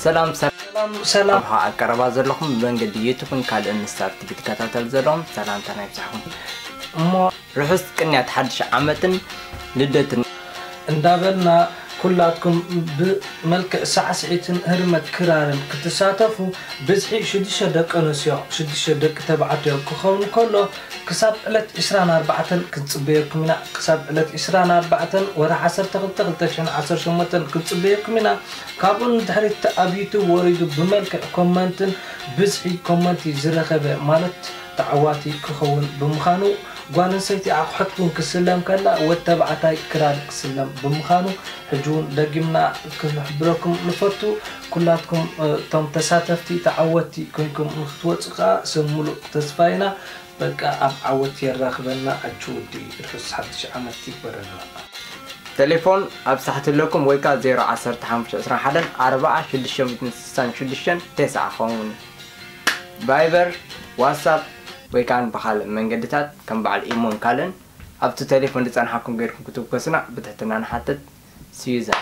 ሰላም ሰላም ሰላም። ኣብ ኣብ ቀረባ ዘለኹም ብመንገዲ ዩቱብን ካልእን ስታር ቲቪ ትከታተሉ ዘለኹም ሰላምታና ይብዛሕኩም። እሞ ርሑስ ቅንያት ሓድሽ ዓመትን ልደትን እንዳበልና፣ ኩላትኩም ብመልክዕ ሳዕስዒትን ህርመት ክራርን ክትሳተፉ ብዝሒ ሽዱሽተ ደቂ ኣንስትዮ ሽዱሽተ ደቂ ተባዕትዮ ክኸውን ከሎ፣ ክሳብ ዕለት ዕስራን ኣርባዕተን ክንጽበየኩም ኢና። ክሳብ ዕለት ዕስራን ኣርባዕተን ወርሒ ዓሰርተ ክልተ ክልተ ሽሕን ዓሰርተ ሸሞንተን ክንጽበየኩም ኢና። ካብኡ ንድሕሪት ኣብ ዩቱብ ወሪዱ ብመልክዕ ኮመንትን ብዝሒ ኮመንቲ ዝረኸበ ማለት ተዓዋቲ ክኸውን ብምዃኑ፣ ጓል ኣንስተይቲ ኣቑሑት እውን ክስለም ከላ፣ ወድ ተባዕታይ ክራር ክስለም ብምዃኑ፣ ሕጂ እውን ደጊምና ክንሕብረኩም ንፈቱ። ኩላትኩም፣ እ፣ እቶም ተሳተፍቲ ተዓወትቲ ኮይንኩም ንክትወፁ ከዓ ሰብ ሙሉእ ተስፋ ኢና። በቃ ኣብ ዓወት የራኽበና ኣቹ ውዲ። ርሑስ ሓድሽ ዓመት ይግበረልና። ቴሌፎን ኣብ ሳሕቲ ኣለኩም ወይ ከዓ ዜሮ ዓሰርተ ሓሙሽተ ዕስራን ሓደን ኣርባዓ ሽዱሽተ ሚእትን ስሳን ሽዱሽተን ተስዓ ክኸውን። ቫይበር፣ ዋትሳፕ ወይ ከዓ ብኻልእ መንገድታት ከም በዓል ኢሞን ካልእን ኣብቲ ቴሌፎን ዝፀንሓኩም ገይርኩም ክትብገሱና ብትሕትና ንሓትት። ስዩዘን